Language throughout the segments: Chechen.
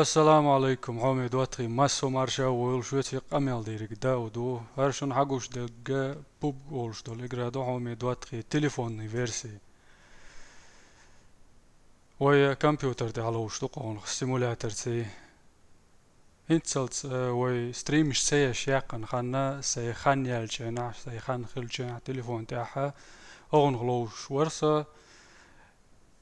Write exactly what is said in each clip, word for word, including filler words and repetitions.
Ассаламу алейкум, хьоме доттагӀий, массо марша войла, шуьца къамел дийриг Дауд ву. ХӀара шуна хьагуш дерг пубг олуш долу игра ду, хьоме доттагӀий, телефонный версия. Вай компьютер тӀехь ловш ду къонах, симуляторций. ХӀинццалц, э, вай стримаш ца еш яьккхина ханна, сайн хан яьллачу хенахь, сайн хан хиллачу хенахь телефон тӀехь, хӀокхунах ловш вара со,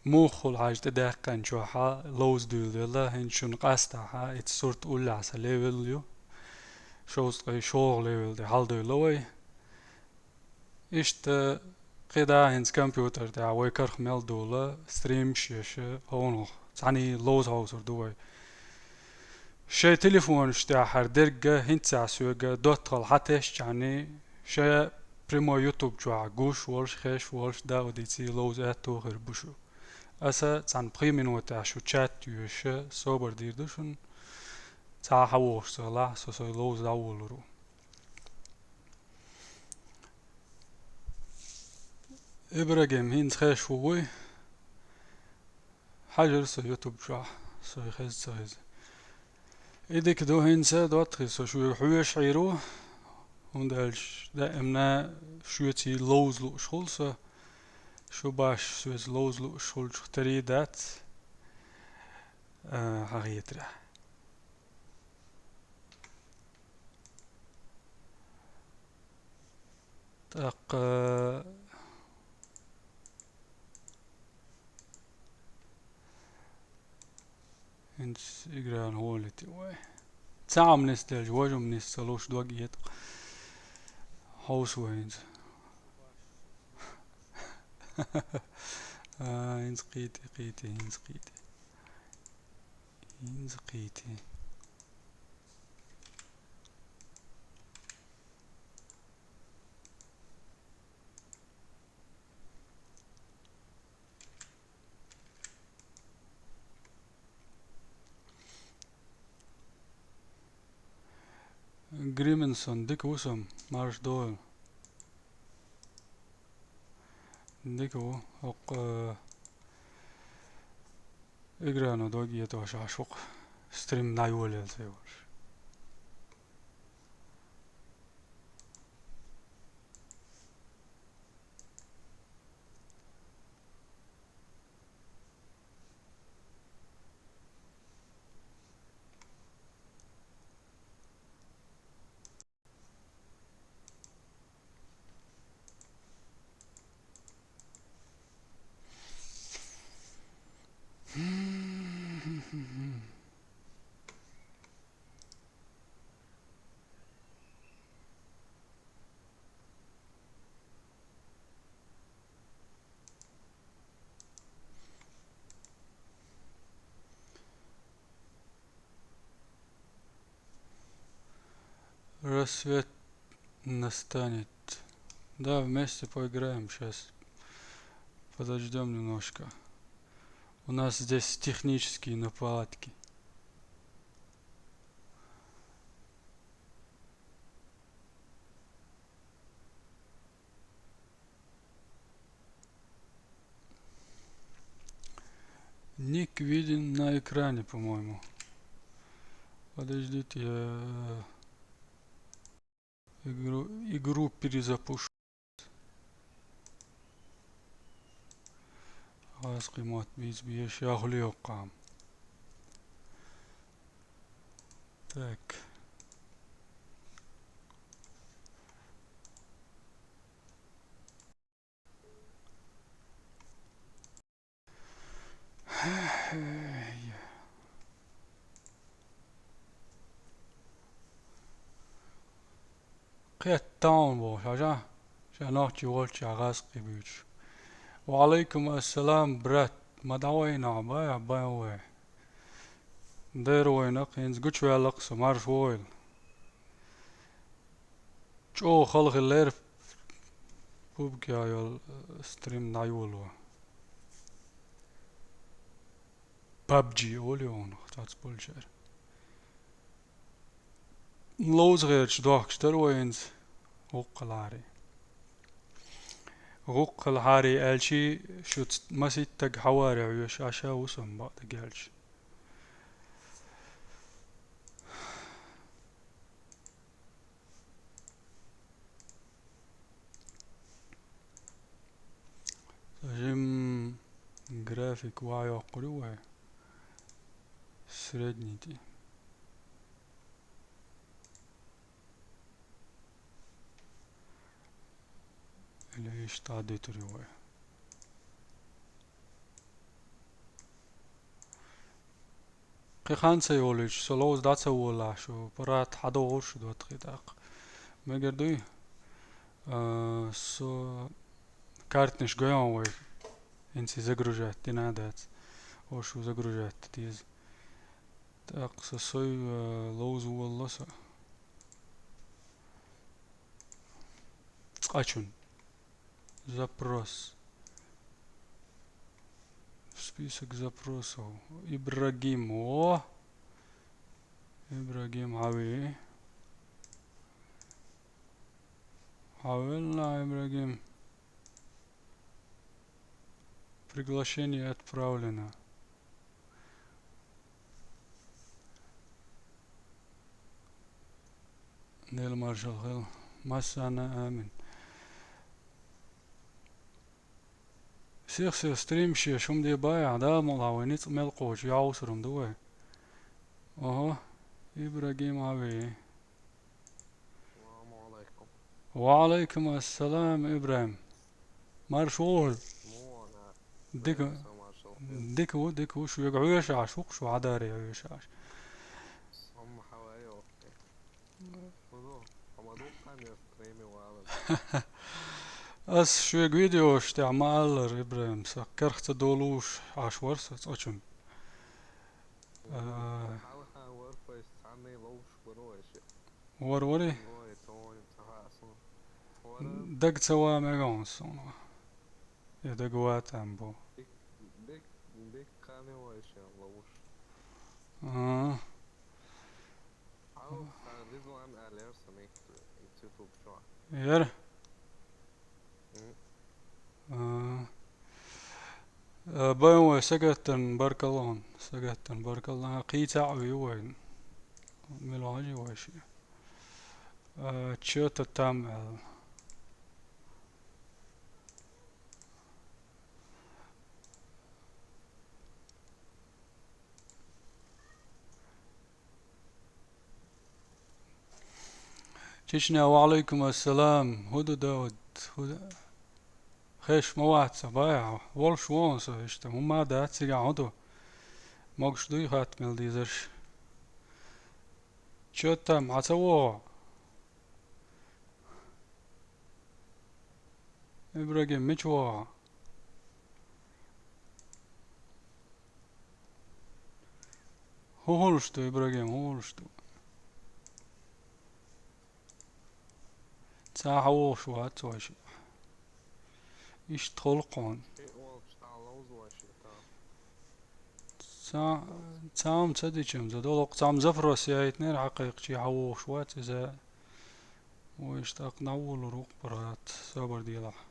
муххул хьажа тӀедаьккхина чохь ловза дуьйладелла, хӀинца шуна къастахь, ица сурт уллехь сан левел ю. Шовзткъе шолгӀа левел де хьаладевлла вай. Иштта кхидӀа хӀинца компьютер тӀехь вай карах мел дола стримаш еш, хӀокхунах цхьаьний ловза хьовсур ду вай. Шайн телефонаш тӀехь хӀара дерг хӀинццехь соьга доттагӀалла хьатесчахьаний, шайн прямой YouTube чохь гуш волуш, хеш волуш, Даудиций ловза аьтту хир бу шу. Аса цхьана пхи минотехь шу чат йоьша, собар дийр ду шуна. Цхьа хьан вохуш ца лахь, со сайн ловза дӀаволалур ву. Ибрагим, хӀинца хеш ву вуй? Хьажар со YouTube чохь, со хеза ца хеза. И дика ду хӀинца, доттагӀий, со шуьга хьоьжуш Ӏийр ву, хӀунда аьлча даимна шуьций ловза лууш хуьлу со, шу баш соьца ловза лууш хуьлучух терий дац, а, хьахетарехь. ТӀаккха хӀинца игран гӀолити вай. Цхьа хӀума нисделча, важа хӀума нис ца луш дог етта. Хьовса вай хӀинца. А, хӀинца кхийти, кхийти, хӀинца кхийти. ХӀинца кхийти. Грименсон, дика ву сан, марша догӀийла. Дика ву, хӀокху, э, играно дог етош Ӏаш ву-кх, стрим дӀайолаелла ца йолуш. Рассвет настанет. Да, вместе поиграем сейчас. Подождём немножко. У нас здесь технические неполадки. Ник виден на экране, по-моему. Подождите, я игру, игру перезапущу. Газ къимат биз биеш яхули йоккхам. Так. Кхетта таун бохуш, хьажа? Ша нохчи волча гӀаз кхибуьйтуш. Ва алейкум ассалам, брат. Ма дӀавайна, бая, бая вай. Дера вайна, хӀинца гучуваьлла-кх со, марша вогӀийла. ЧӀогӀа хала хиллера пубг яха йолу, э, стрим дӀайоло. Пабджи олу йогӀунах цац болчара. Ловза гӀерташ дохкуш дара вай хӀинца гӀуккхалхьарий. ГӀуккхалхьарий аьлчи шуьца маситтаг хьаваре хьоьжуш Ӏаш а ву сан бакъдерг аьлча. Кек вай йоккхур ю вай. Средний тӀе. Или иштта дӀадуьтур ю вай. Кхин хан ца йолуьйтуш, со ловза дӀа ца волахь шу, паргӀат хьадогӀур шу доттагӀий тӀаккха. Мегар дуй? А, со картинаш гойон вай. ХӀинца загружать дина дац. О, шу загружать деза. ТӀаккха со сой, а, ловза волало со. Цкъачун. Запрос. Список запросов. Ибрагим. О! Ибрагим Ави. Авелла Ибрагим. Приглашение отправлено. Дела маршалла хила. Массарна амин. Сих-сих стримаш еш хӀума де баьхьа, Дала мукъалахь вай ницкъ мел кхочу, йовсур хӀума ду вай. Ого, Ибрагим Ави. Салам алейкум. Ва алейкум ассалам, Ибрагим. Марш вогӀу. Дика, дика ву, дика ву, шуьга хьоьжуш Ӏаш ву-кх шу, хьадаре хьоьжуш Ӏаш. Ас шуьга видеош тӀехь ма-аллара, Ибрагим, сан карах ца долуш Ӏаш вара со цкъачун. А, Вара, вари? Дага ца ва мега хьуна суна. Я дага ватан бу. А. Яра? А. Э, бен вай сагатдан баркалла хьуна, сагатдан баркалла. Кхийца а вий вайн. Мила ваьжи вай ши. Э, чё-то там, э, Чечня, ва алейкум ассалам. ХӀун ду, Дауд? ХӀун ду? Хеш ма вац сан, бай, волуш вон со, иштта, хӀумма а дац цигахь, хӀун ду? Могуш дуй хатта мел дезарш? Чё там, хьан ца вогӀу? Ибрагим, мича вогӀу? ХӀун хуьлуш ду, Ибрагим, хӀун хуьлуш ду? Цхьа хьан вогӀуш вац вайша. Иштта хуьлу хьуна. Цхьа, цхьа хӀума ца дича-м, за долу, цхьа хӀума запрос яйтинера хьан кхайкхачий, хьан вогӀуш вац иза. Вайша тӀаккха дӀаволалур ву-кх паргӀат, собар делахь.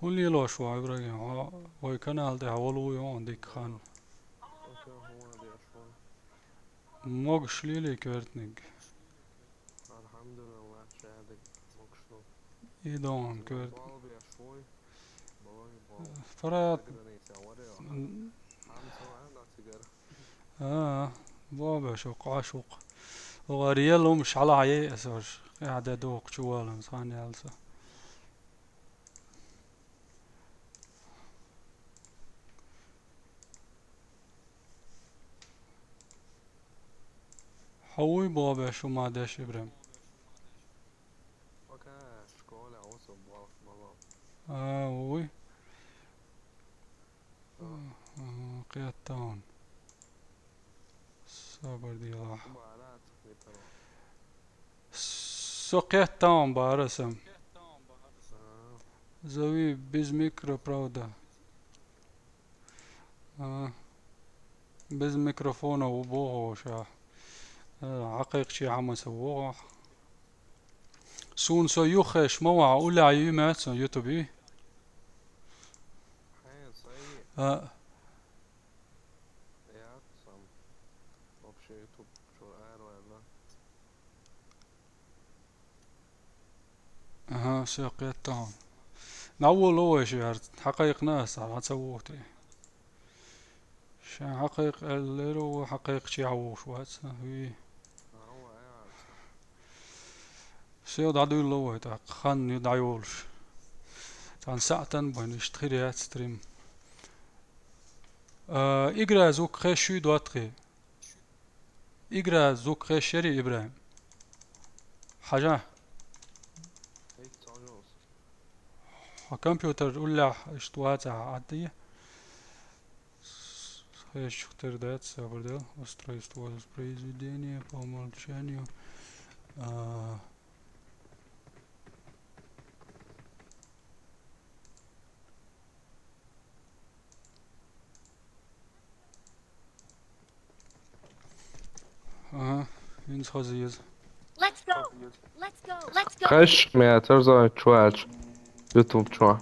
ХӀун лелош ву, Ибрагим? Хьо вай канал тӀехь волу ву хьуна дикка хан. Могуш лелий коьртаниг. И догӀун коьртаниг. ПаргӀат. А, бо беш, оккха Ӏаш ву-кх. Оха рел хӀумаш хьалахьа яй аса ваш. Кхин хьан де доху чу валан, цхьаьна яьлла со. Хьо вуй бо беш хӀума деш, Ибрагим? А, вуй. А, кхетта хьуна. Собар делахь. Со кхетта хьуна бара сан. Зови без микро, правда. А, без микрофона ву боху ша. А, хьан кхайкхачий хьан ма ца вогӀу. Суна со юххеш ма вахьа, уллехь юй моьтту сан ютубе? А. Ага, всё, кхетта хьуна. ДӀаволавелла вай шаьрца, хьакхайкхина ас, дӀа ца воху тӀе. Ша хьакхайкха аьллера, ва хьакхайкхача хьан вохуш вац, хӀуй. Всё, дӀадуьллу вай тӀаккха, хан ю дӀайолуш. Цхьана саӀатан бан иштта хир яц стрим. А, игра звук хезаш юй, доттагӀий? Игра звук хезаш ярий, ИбрахӀим? Хьажа. Хьан компьютер уллехь иштта вацахь, Ӏадда. Хезаш тера дац, сабар дел. Устройство воспроизведения по умолчанию. А, Ага, хӀинца хаза еза. Let's go! Let's go! Let's go! Хаш, мя, царза чуач. YouTube чуа.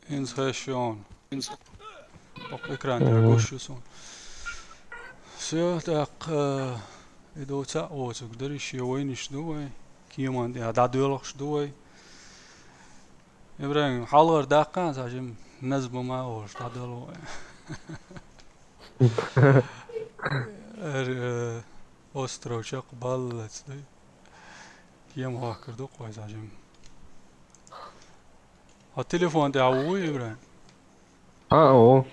ХӀинца хаш йон. ХӀинца. Ок, экран тӀехь Мгм. гуш ю сон. Всё, так, э, и ду ца оцуг дариш, я вайнаш ду вай. Кеман тӀехь дӀадоьлхуш ду вай. ИбрахӀим, хьалхара даккха, сан жим назма ма волуш, дӀадала вай. Эр, э, остров чекх баллац, дай. Кема хӀоттар ду-кх вай, сан жим. Хьо телефон тӀехь ву, ИбрахӀим? А, о.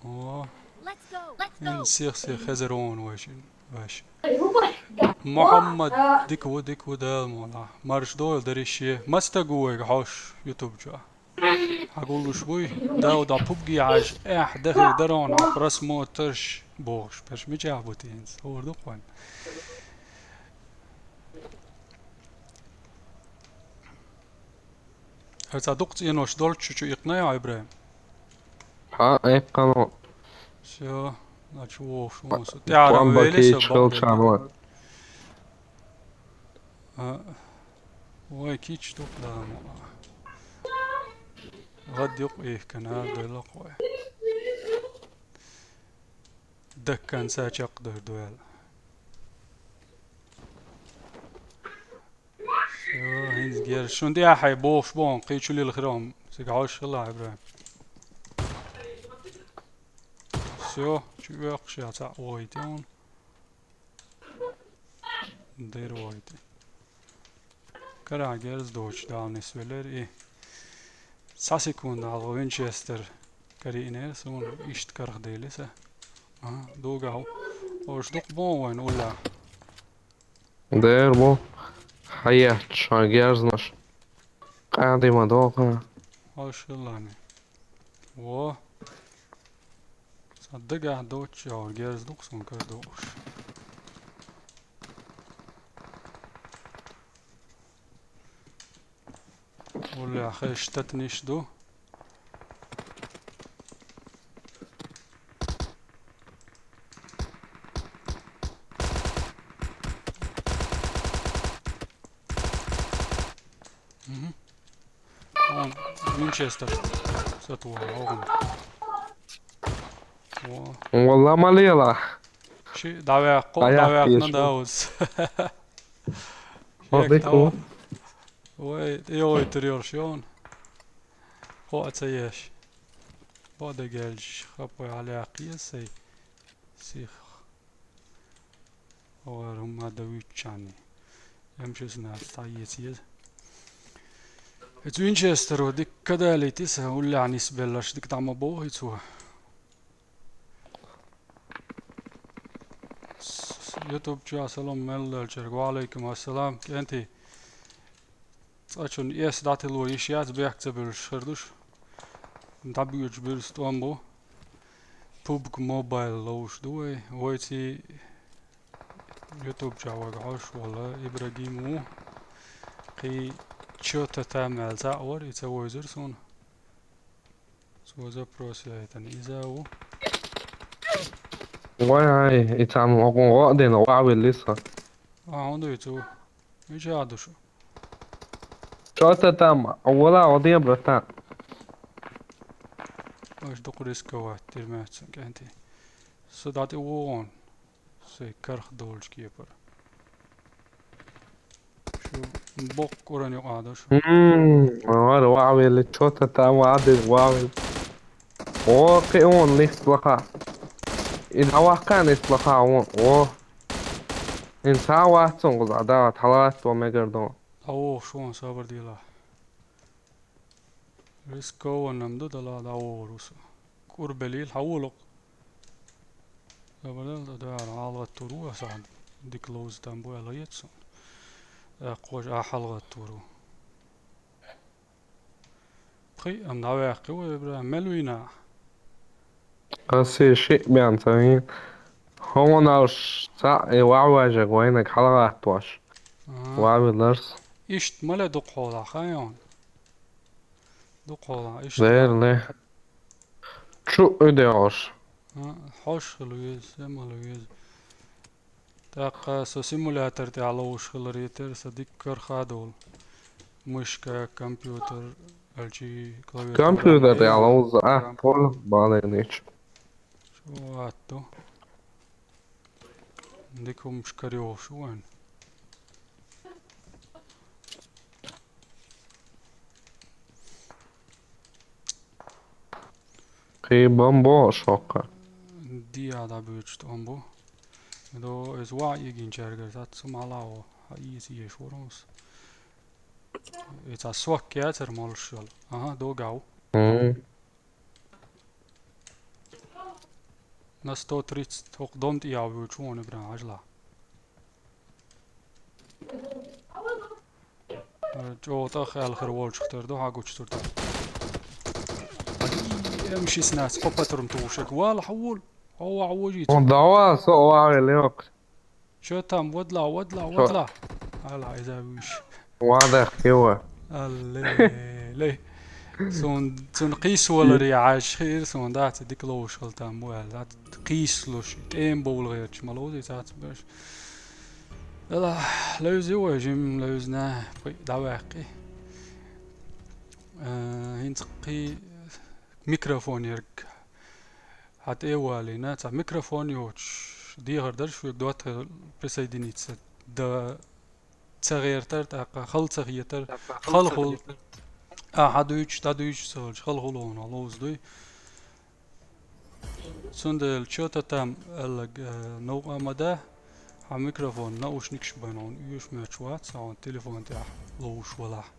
О. Let's go! Let's go! Ин сих-сих хезар вон вай шин, вай шин. Мухаммад, дика ву, дика ву, Дала мукъ лахь. Марш дойла дариш е. Маса стаг ву вайга хьош YouTube чу? Хьан гуллуш буй? Дауда, пубги хьажа, эхь, дахар дарон, хьо просмотрш бохуш. Перш мичахь бу те хӀинца? ХӀора ду-кх вайн. ХӀара цхьа дукха цӀенош долчу чу иккхина, ИбрахӀим? Хьа, эккхано. Всё, значит, вовш вон со. Бомба ТӀаьхьара вели со кийча хилчарна. А, вай кийча ду-кх, да, ма. ГӀад юкъ ихкана, дойла-кх вай. Дакканца чекхдер ду аьлла. Всё, хӀинца герз. Шун тӀехь хьайн бохуш боху, кхин чу лила хир ву, цига хьовш хила, ИбрахӀим. Всё, чу оьккхуш яц, а, вохуьйту хьуна. Дера вохуьйту. Карахь герз доцуш Дала нисвелира и. Цхьа секунда хьалха винчестер карийна суна, иштта карах дели сан. Ага, дугахь ву. Ош дукха боху вайн уллехь. Дера бу. Хьаетташ, хьан герзнаш. Къаьди ма доху. Хьовш хилла-м. Во. Сан дагахь доцуш йогӀур герз ду-кх суна кара дохуш. Уллехь хезаш татаниш ду. Мгм. Вон, винчестер. Сатвора, вон. Во. Валла ма лела. Ши дӀаваьккхо, дӀаяхкийша. ДӀаваьккхина да уз. Хьо дика ву. Вай, тӀейогӀуьйтур йолуш йона. Кхоа ца еш. Бо дегелча, хапой хьалаяккха еза сай. Сих. ХӀора хӀумма дан вуьйцучарний. М шестнадцать схьаэца еза. Иза винчестеро дика далийти сан, уллехь нисбелларш дика дӀа ма боху иза цо. С-, с-, YouTube чохь салам мел лелчаьрга. Ва Ӏалайкум ассалам, кӀентий. Цкъачунна эс дӀатило йиш яц, бехк ца буьллуш хир ду шу. ДӀабоьдуш буьрса тӀом бу. Пубг Мобайл ловш ду вай. Вайций YouTube чохь вайга хьош волу Ибрагим ву. Кхин чо та там аьлла цхьаъ вара, и ца вевзира суна. Цо запрос яйтина иза ву. Вай, ай, и цхьаммо гӀо а дина, ваьвелла сан. А, хӀун дуй цо? Мичахь ду шу? Чо та там, вала, гӀо де, братан. Аш дукха рисковать дира маьццан кӀентий. Со дӀа тӀе вогӀун. Сай карх долчу кепара. Шу Боккъуран юкъа дош. Мм, вара ваъвели, чё-то там ваъдели, ваъвели. О, кхи он лихт лаха. И дӀаваккха лихт лаха он. О. Ин ца вац он гӀуз, а, да, талат ва мегар дон. Аво, шуан сабар дила. Рискованным ду дала дӀавогӀур ву со. КӀурбелил хьавулакъ. Забарал да дара, хьалгӀаттур ву аса, дика ловза там бу аьлла ецун. Аккхож а хьалгӀаттур ву. Пхи ам дӀаваьккхи вай, Ибрахим, мел вина? Аси шиъ бен ца вин. Хьуналш цаӀ и ваъважаг вайнаг хьалгӀаттош. Ага. Ваъвиларс. Ишт мале дукхола, хайон. Дукхола, ишт. Дерле. Чу идеош. А, хьош хила веза, се мала веза. ТӀаккха со симулятор тӀехь ловш хилар етер, са дикка карха долу. Мышка, компьютер, алчи клавиатура. Компьютер тӀехь ловза, а, пол балайнич. Чу ватто. Дика хӀумаш карайовш ву вайн. Кхий бомбо шокка. Диа дӀабуьйцуш тӀом бу. До из ваъ йигинчаьргара сац сум хьалао, хьаийца еш вурунс. И ца сок яцар молуш йолу. Ага, догав. Мм. На сто тридцать хӀокху дом тӀе яв вуьйчу вон Ибрахим хьажла. ЧӀогӀа тӀах аьлла хир волчух тера ду, хьан гучу суртах. Ай, эм ши снац, кхо патрон тухуш эк. Вала, хьан вул? Хьо ваха вожий цу? Давай, со ваха лех. Чё там? Вадла, вадла, вадла. Ала, иза вуьйш. Вадах кева. Алле, ле. Сон, сон кхийсваларе Ӏаш хир, сон дац дика ловш хила там бу аьлла. Дац кхийслуш, тӀем бовла гӀерташ ма ловзий цац беш. Ала, левзи вай, жим левзна, пхи дӀаваьккхи. Э, хӀинца кхий микрофон ерг. Хьан тӀе а валийна, цхьа микрофон йоцуш, дехар дара шуьга доттагӀа присоединиться да ца гӀертар, тӀаккха хала ца хетар, хала хуьлу. А, хьан дуьйцуш, дӀадуьйцуш ца хилча, хала хуьлу хьуна, ловза дуй. Цундела чё-то там аьлларг, э, новкъа ма да, хьан микрофон наушникаш бан хьуна оьшуш моьттуш вац, хьуна телефон тӀехь ловзуш валахь.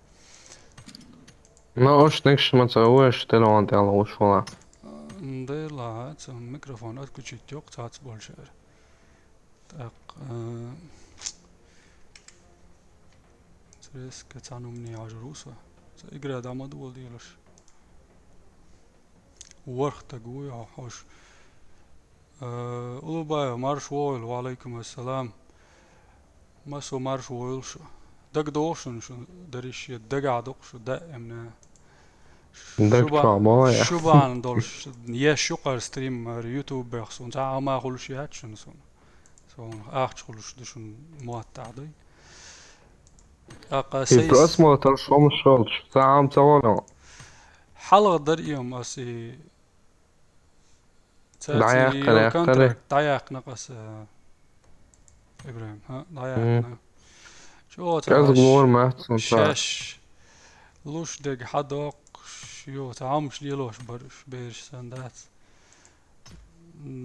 Наушникаш ма ца веш, телефон тӀехь ловзуш валахь. М, дела, цу микрофон отключить йоккху цац болчара. Так, э, цеска цхьаьна умне хьажур ву со. Ца игра дӀа ма дугӀу делаш. ВорхӀ таг вуй хьо-, хьош. Э, Улубаев, марш вогӀийла, ва Ӏалайкум ассалам. Массо марш вогӀийла шу. Дага догӀу шуна, шу дариш я, дагахь доккху шу даимна. Даг чохь ма вай. Шу бахьана долуш, еш ю кхара стрим, ара, ютубех суна, цхьа а ма хуьлуш яц шуна суна. Суна ахча хуьлуш ду шуна моттахь дуй. ТӀаккха И просмотр шо ма шолчу, цхьа а ца волу. Хьалха дара и ас и Цаьрца ДӀаяьккхина, йолу яьккхина. Контракт дӀаяьккхина аса, Ибрахим, хӀа, дӀаяьккхина. Чо ца КӀезиг хьаш лор мац цунца. шаьш луш дерг хьадоккхуш, ю, ца хьамаш лелош бараш, бераш сан дац.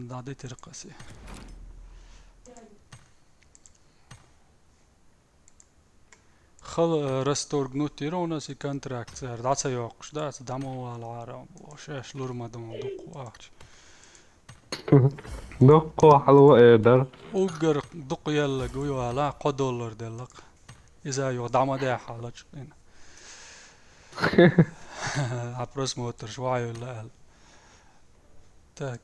ДӀадитира кхасе. Хала, э, расторгнуть йира хьуна аса и контракт, цара дӀа ца йоккхуш дац, дӀа ма вала Ӏара, шаьш лур ма ду дуккха ахча. Дуккха хьалва эр дара. Уггар дуккха еллаг вуй вала, кхо доллар деллакх. Иза юха дӀа ма даьхьа лачкъина. А просмотрш ваьлла аьлла. Так.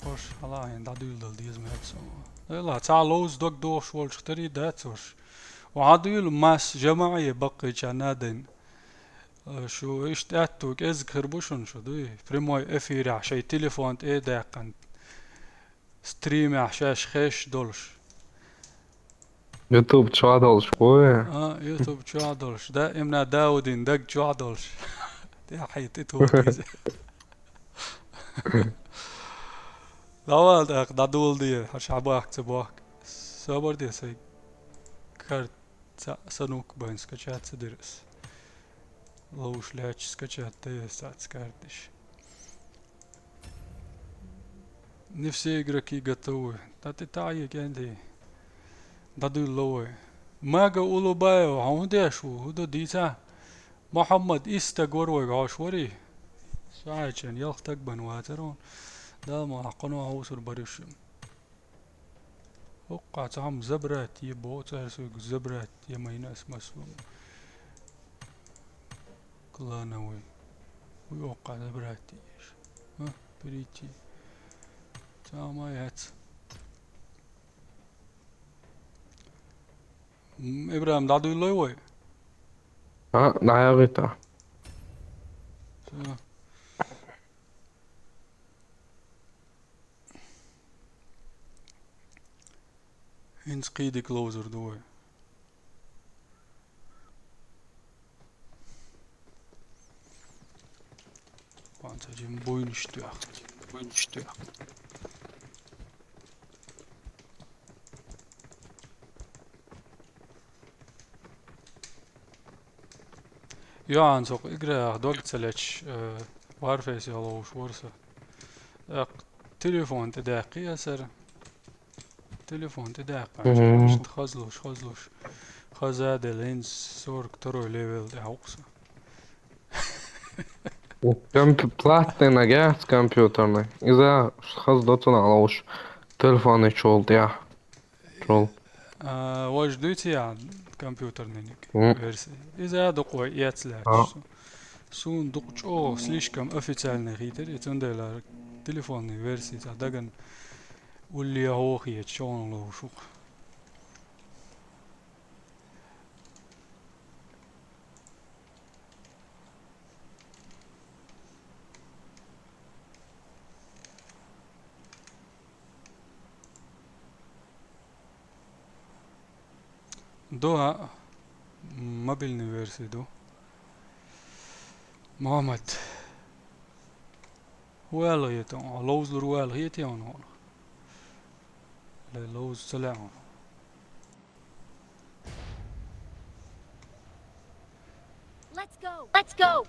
Хош, хьала хьайна дӀадуьйладала деза моьтту со. Эла, цхьа ловза дог дохуш волчух тари дац уьш. Ва хьан дуьйла масса жамаӀе баккхийчарна а дайна. Э, шу иштта аьтту кӀезиг хир бу шуна шу дуй? Прямой эфирехь шайн телефон тӀе а даьккхина. Стримехь шаьш хеш долуш. Ютуб чохь долуш бу вай. А, ютуб чохь долуш. Даимна Даудин даг чохь долуш. ТӀаьхье тӀе туху иза. Давай, тӀаккха дӀадуладе, хьан ша бахка ца бохка. Собар де сайн карт. Цхьаъ санук бан скачать ца дира ас. Ловш лаьтташ скачать даь ас цхьацца карташ. Не все игроки готовы. ДӀа тӀе таӀа е кӀентий. ДӀадуьллу вай. Мага Улубаева, хьо хӀун деш ву? ХӀун ду дийца? Мухьаммад, исс стаг вара вайга хьош варий? Саьчен ялх стаг бан вацар хьуна. Дала ма хьакхано хьовсур бариш. Хуккха цхьа хӀума забрать е боху цара соьга, забрать е майна ас массо. Клановый. Уй, хуккха забрать еш. А, перейти. Цхьа ма яц. М, Ибрахим, дӀадуьллой вай? А, дӀаяхийтар. Всё. ХӀинца кхидиг ловзур ду вай. Ван ца жим буйнаш тоьхна. Буйнаш тоьхна. Йоан, со кху играех дог ца лечаш, э, Warface-ехь ловш вара со. ТӀаккха телефон тӀе даьккхи ас хӀара. Телефон тӀе даьккхина, мгм, иштта хазлуш, хазлуш. Хаза а делла, хӀинца сорок второй левел тӀе хьокху со. Компю-, платный нагахь компьютерный. Иза хаза до цунах ловш. Телефонный чул тӀехь. Чул. А, важа дуьйцу яхьа компьютерный, м, версия? Иза а дукха вай эцлаьцаш. А. Суна дукха чӀогӀа слишком официальный хийтира, и цундела телефонный версия цхьа дагана уллехьа хеташ, чӀогӀа ловш ву-кх. Ду, а, мобильный версия ду. Мухьаммад. ХӀун аьлла хета хьуна? Ловзалур ву аьлла хетий хьуна? Ле, ловза ца лаьа хьуна? Let's go! Let's go!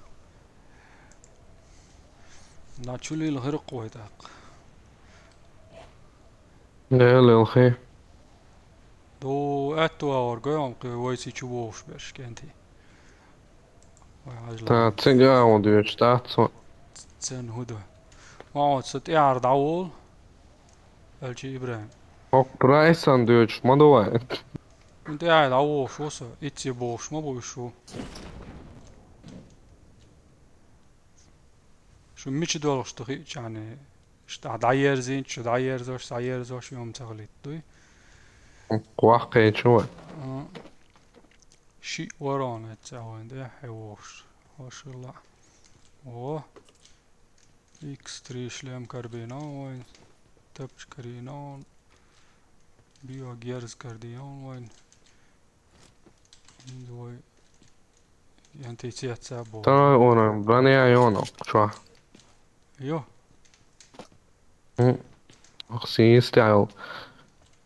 Нагахь чу лела хир-кх вай тӀаккха. Лела, лелхи. Ду, аьтту агӀор гой хьуна кхин вайца чу вогӀуш берш, кӀентий. Вай хьажа. Та, цига а хӀун доьдуш дац хьо? Цен хӀун ду? Ма хьо ца тӀаьхьара дӀаволу. Аьлча Ибрахим. ХӀокху прайсан доьдуш ма ду вай. ХӀунда тӀаьхьа дӀавогӀуш ву со? Итт е бохуш ма бу уьш ву. Шу мича долуш ду хиъча, иштта дӀаерзийча, шу дӀаерзош, дӀаерзош, юьхьма ца хилийта дуй? Ваккхийча вай. А. Шиъ вара хьуна эццехь вайн тӀе, хье вогӀуш. Вашалла. Во. Икс три шлем карбина вайн. Тапча карина вайн. Био герз кардина вайн. Вай. Янтий цецца бу. Второй уровень. Броня йона чохь. Йо. М. Ох, сийсти айл.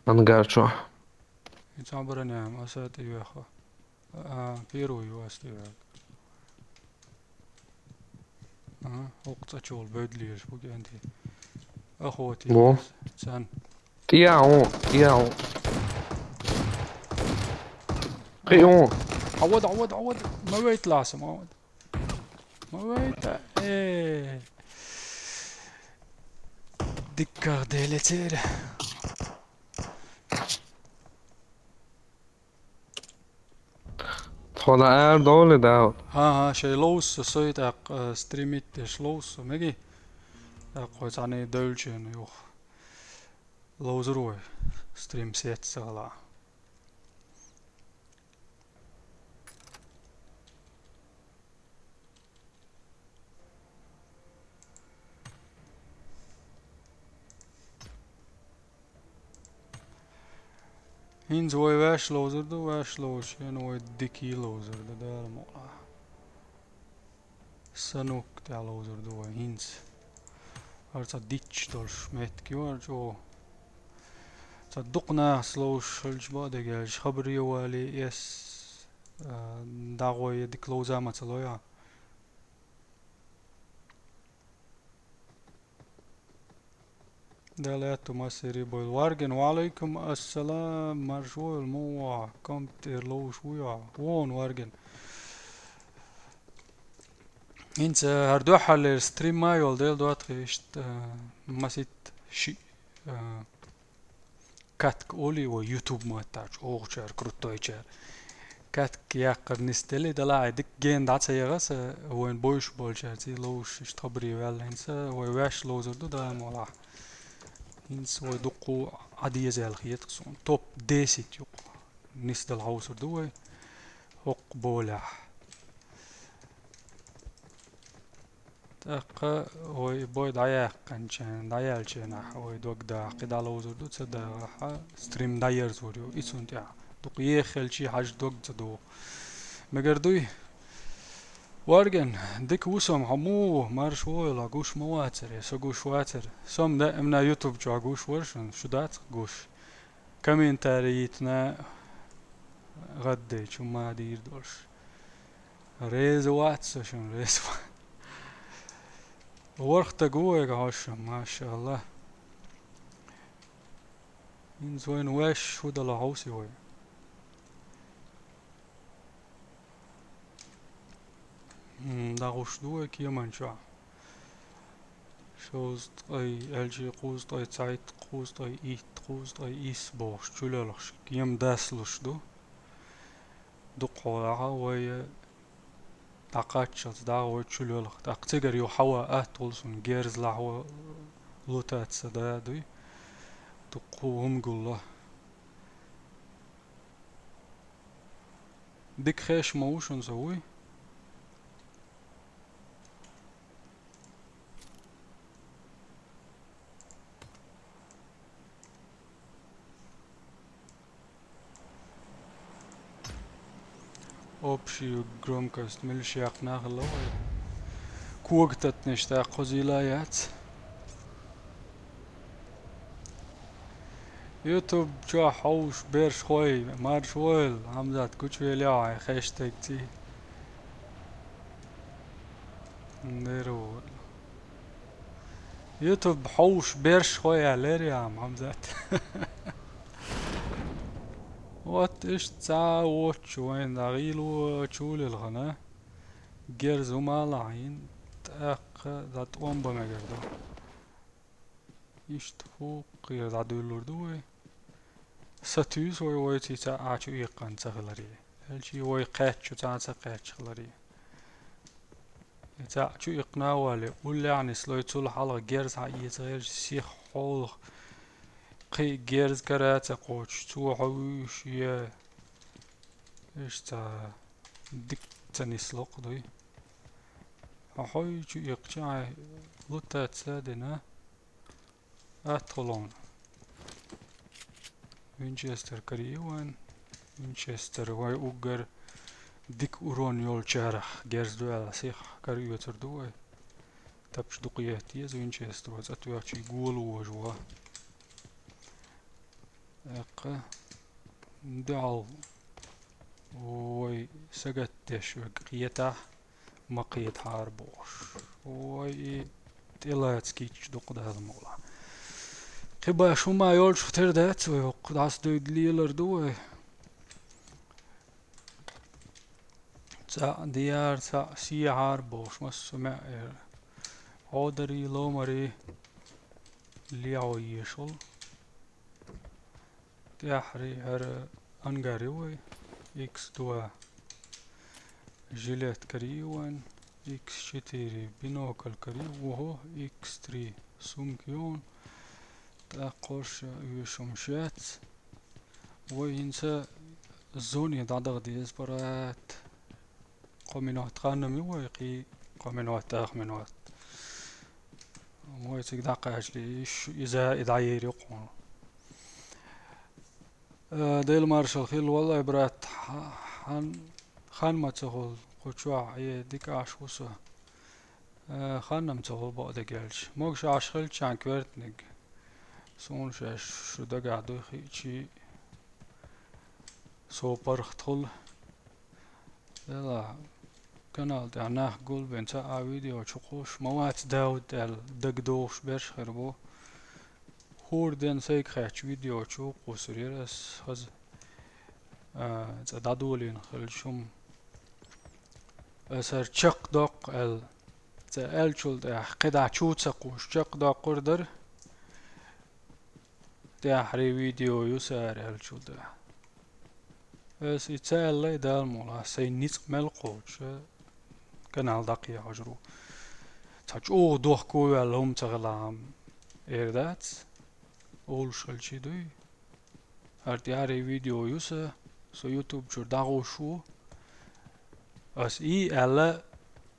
Ангар чохь. Ицан броня, аса тӀе веха. А, первый ю ас тӀе веха. Ага, оккха цӀа чул бевдла лелаш бу кӀентий. Охота. Бу. Цан. ТӀе а ву, тӀе а ву. Кхин а ву. Ӏавада, Ӏавада, Ӏавада. Ма вайта ласа, ма вайта. Ма вайта. Э. Дикках деле церан. Тхо дан ара довлий, Дауд? ХӀан-хӀа, шайн ловза со, сой тӀаккха, э, стримить деш ловза со, мегий? ТӀаккха вай цхьаьна девлча юха ловзур вай, стрим сец ца хилахь. ХӀинца вай ваьш ловзур ду, ваьш ловзуш, хӀинца вай дикий ловзур ду, Дала мукъалахь. Санук тӀехь ловзур ду вай хӀинца. ХӀара цхьа дитт долуш меттиг ю хӀара чӀогӀа. Цхьа дукха нахаца ловзуш хилча бакъдерг аьлча, хабаре вале, эс а, дагӀой дика ловза ма ца лой хьо. Дала аьтту массерий бойла. Варген, ва Ӏалайкум ассалам, марша войла, муха, компьютер ловш вуй хьо? Вон, Варген. ХӀинца хӀара дуьххьарлера стрим ма йолу, Дела доттагӀий, иштта, а, масийтта шиъ, а, катка олий вай YouTube маттахь чӀогӀачара, крутойчара. Катка яккхар нисделли, далахь дика гена дӀа ца яха аса, вайн бойуш болчаьрца ловзуш иштта хабаре ваьлла. ХӀинца вай ваьш ловзур ду, Дала мукъалахь. ХӀинца вай дуккха Ӏа деза аьлла хета суна. Топ десять юкъа нисдала хьовсур ду вай хӀокху болехь. ТӀаккха вай бой дӀаяьккхинчийн, дӀаяьллачийнахь вай дог даха, кхидӀа ловзур ду, ца дахахь, стрим дӀаерзор ю. И цунна тӀехь дукха еха хилчий хьажа дог ца догӀу. Мегар дуй? Варген, дика ву сом, хьо муха ву? Марша войла, гуш ма вацара, со гуш вацара. Сом даимна YouTube чохь гуш вара шуна, шу дац гуш? Комментарий йитина гӀаддайчу ма дийр долуш. Реза вац со шуна, реза вац. ВорхӀ стаг ву вайга хьожуш, машалла. ХӀинца вайна ваьш хӀу дала хьовсий вай? М, дӀагӀуш ду вай кеман чохь. Шовзткъе, аьлчи кхузткъе цхьайтта, кхузткъе итт, кхузткъе исс бохуш чулелхаш кема даслуш ду. Дукхахьолахьа вай дӀакхаччалц дӀагӀа вай чулелха. ТӀаккха цигара юха хьава атта гӀулсун герза лахьо лутаца да дуй. Дуккха хӀума гулло. Дика хеш ма ву шуна со вуй? Общую громкость милаш яккхина хилла вай. Кога татнаш тӀаккха хозийла яц. YouTube чохь хьовш берш хой, марш войла, Хьамзат, гучувелехьа хьайн хэштегций. Дера ву. YouTube хьовш берш хой аьллера я, Хьамзат. Вот иштта цхьа а воцчу вайна дӀагӀийла чулелхана. Герз хӀума а лахьийна, тӀаккха дӀа тӀом бан мегар ду. Иштта хӀокхера дӀадуьйлур ду вай. Сатуьйсу вай вайций цхьа а чу иккхана ца хиларе. Аьлчи вай кхаьччу цхьа а ца кхаьчча хиларе. И цхьа а чу иккхина а вале, уллехь нислой, цул хьалха герз хьаэца гӀерташ сиха хьолах кхин а герз кара а ца кхочуш, цо хьо вуьйш е. Иштта дика ца нисло-кх дуй. Хьо хьой чу иккхича хьайн лутаца а дина. Атта хӀуллуна. Винчестер карий вайн. Винчестер вай уггар дика урон йолчарах герз ду аьлла сиха караоьцур ду вай. Тапча дукха етта еза Винчестер вай цӀа тоьхчий гола вожа ван. Эккха дуьхьал вай сагатдеш верг кхетахь, ма кхетахьара бохуш. Вай и тӀелаца кийча дукха Дала мукъалахь. Кхин баш хӀума йолчух тера дац вай, хӀокху дӀасадуьйда лелар ду вай. Цхьаъ дияр, цхьаъ сехьар бохуш, массо а маьӀ яра. Ӏодарий, ломарий лехьо ешал. ТӀаьхьарий хӀара ангар ю вай, икс два жилет карий вайн, икс четыре бинокль карий, охо, икс три сумка ю вайн, тӀаккха хӀорш оьшуш хӀума шац. Вай хӀинца зоне дӀадаха деза, парат. Кхо минот ханна ма ю вай, кхин кхо минот, ах минот. Вай цига дӀакхачале, иш, иза и дӀаер ю кхуна. Э, Дела маршалла хила, валлай, брат, ха-, хан, хан ма ца хуьлу, кху чохь, э, дика Ӏаш ву со. Э, хан-м ца хуьлу бакъдерг аьлча. Могуш Ӏаш хилчахьана коьртаниг. Суна шаьш шу дагахь дуй хиъчий, со паргӀат хуьлу. Делахь, канал тӀехь нах гулбен цхьа а видео чу кхуссуш ма вац, Дауд аьлла дагадогӀуш берш хир бу. ХӀора ден сайга хаьттачу видео чу кхуссур яра ас хаза, а, цӀа дӀадолийна хилча хӀума. Ас хӀара чекхдоккху аьлла, цӀа аьллачул тӀаьхьа кхидӀа чу ца кхуссуш чекхдоккхур дара. ТӀаьххьарий видео ю са ара аьллачул тӀаьхьа. Ас и ца аьллай, Дала мукъалахь, сайн ницкъ мел кхочуш, канал дӀакхехьажур ву. Цхьа чӀогӀа дохко ваьлла хӀума ца хилахь-м эр дац, олуш хилчий дуй. ХӀара тӀаьххьарий видео ю са, со YouTube чуьра дӀагӀуш ву. Ас и аьлла,